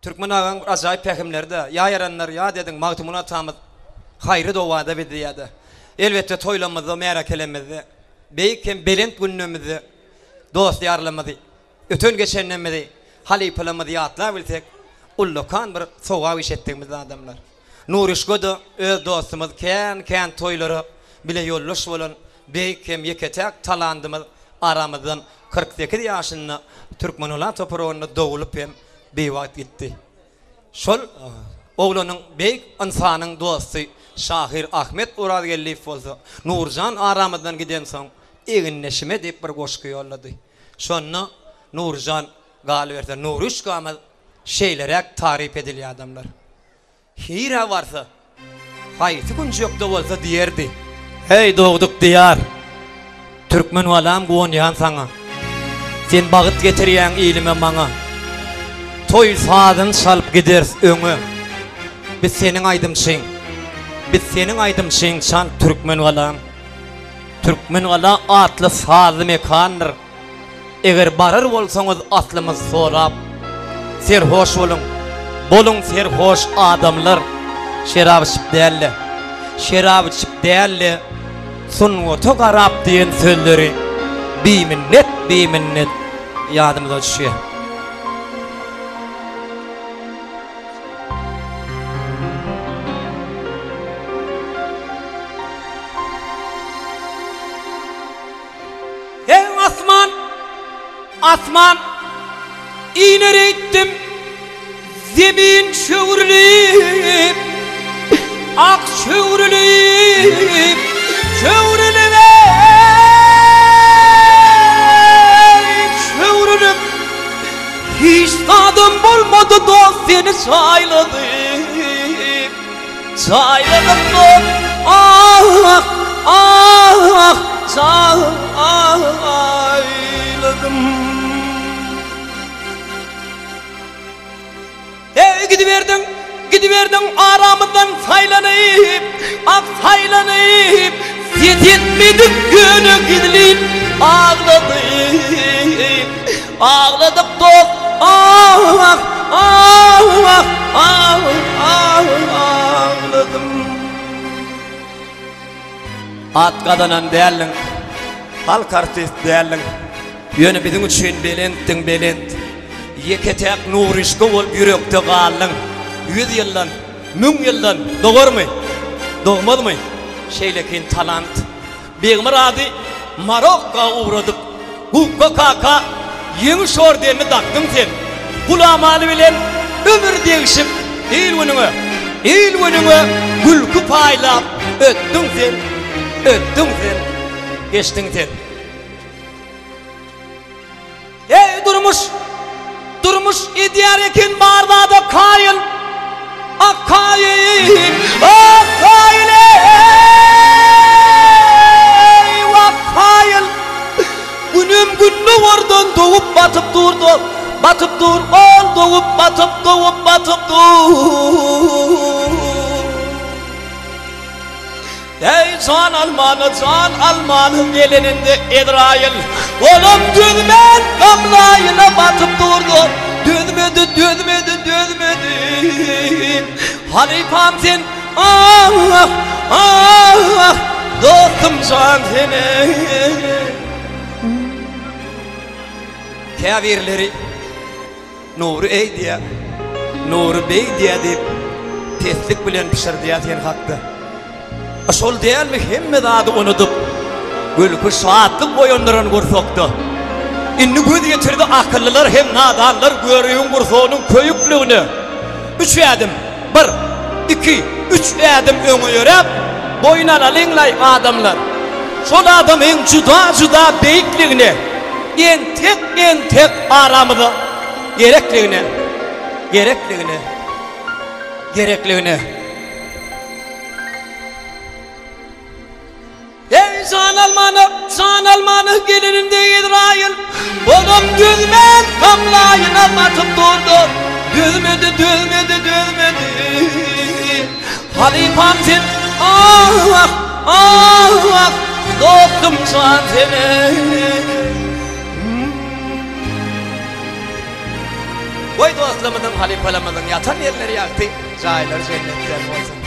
Türkmen agaň bir ajaýyp pähimleri-de, Ýa ýaranlar, ýat ediň, Magtymguly atamyz haýry dowada biz diýýär-de. Elbetde, toýlamyzda, märekelemizde, beýik hem belent günlemizde dost-ýarlarymyzy, öten-geçenlerimizi, halypalarymyzy ýatlap bilsek, ullakan bir sogap iş etdigimiz adamlar. Nuryşka-da öz dostumyz kän-kän toýlara bile ýoldaş bolan beýik hem ýeke-täk talandymyz aramyzdan 48 ýaşynda Türkmenola topragynda dogulyp hem biwagt gitdi. Şol oglanyň beýik ynsanyň dosty şahyr Ahmet Orazgeldiýew bolsa Nurjan aramyzdan gidensoň Egindeşime diýip bir goşgy ýollady. Şonda Nurjan galyberse Nuryşkamyz şeýleräk taryp edilýär adamlar. Nirä barsa, haýsy künjekde bolsa diýerdi. Heý, dogduk Diýar! Türkmen balam guwanýan saňa. Sen bagt getirýäň ilime maňa. Toý sazyn çalyp gideris öňe. Biz seniň aýdymçyň. Biz seniň aýdymçyň çal türkmen balam. Türkmen gala atly sazly mekandyr. Eger barar bolsaňyz aslymyz sorap, Serhoş boluň, boluň serhoş adamlar, Şerap içip däl-de, şerap içip däl-de, Sungata garap diýen sözleri biminnet, biminnet ýadymyza düşýär. Eý asman, asman iner eýtdim, Zemin çöwrülip, ak çöwrülip, çöwrülip eý, çöwrülip, Hiç zadam bolmady dost seni çaýladym. Çaýladym dost ah ah çaýladym. Eý gidiberdiň gidiberdiň aramyzdan saýlanyp ah saýlanyp Ses etmedik ýöne gizlin agladyk Agladyk dost ah ah ah agladym. At gazanan däldiň, halk artist däldiň, Ýöne biziň üçin belentdiň belent. Ýeke-täk Nuryşka bolup ýürekde galdyň. Ýüz ýyldan, müň ýyldan dogarmy, dogmazmy şeýlekin talant? Begmyrady Marokka ugradyp, Gukga kaka Ýeňiş ordenini dakdyň sen. Gulamaly bilen ömür degşip, il-günüňe, il-günüňe gülki paýlap ötdüň sen, ötdüň sen, geçdiň sen. Eý, durmuş! Durmuş edýär eken bar zada kaýyl. Ah, kaýyl! Ah, kaýyl eý! Wah, kaýyl! Günüm gündogardan dogup batyp dur, batyp dur, ol dogup batyp, dogup batyp dur. Eý, jan almana, jan almana geleninde Ezraýyl, olam dözmän gamlaýyna batyp durdy. Dözmedi, dözmedi, dözmedi. Halypam sen, ah, ah, dostum jan sen eý. Käbirleri Nury eý diýýär, Nury beý diýýär diýip, peslik bilen pyşyrdaýar sen hakda. A şol dälmi hemme zady unudyp, gülki, şatlyk oýandyran gursakda? Indi göz ýetirdi akyllylar hem nadanlar görügiň gursagynyň köýükligine. Üç ädim, bir, iki, üç ädim öňe ýöräp, boýun alalyň-laý, adamlar! Şol adamyň juda-juda beýikligine, entek-entek aramyza gerekligine, gerekligine, gerekligine. Eý, jan almana, jan almana geleninde Ezraýyl, Olam dözmän maňlaýyna batyp durdy. Dözmedi, dözmedi, dözmedi. Halypam sen, ah, ah, dostum jan sen eý. Goý dostlarymyzyň, halypalarymyzyň ýatan ýerleri ýagty, jaýlary jennetden bolsun.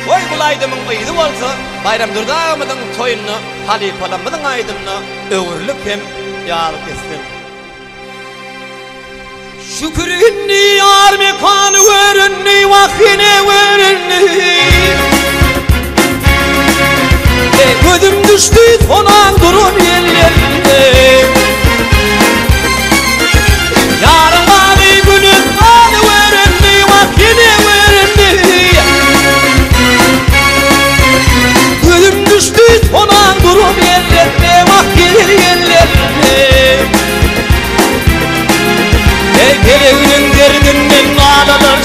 Goý bul aýdymyň yzy bolsa Baýramdurdy agamyzyň toýunda halypalarymyzyň aýdymyna öwrülip hem ýar gitsin. Şükür indi ýar mekany göründi wah ýene göründi. Ey gözüm düşdi sonan duran ýerlerinde. Ýaryň gany günüň gany göründi wah ýene göründi. Gözüm düşdi sonan duran ýerlerinde wah gelir ýerlerinde. Ey geleginiň derdinden nalalar.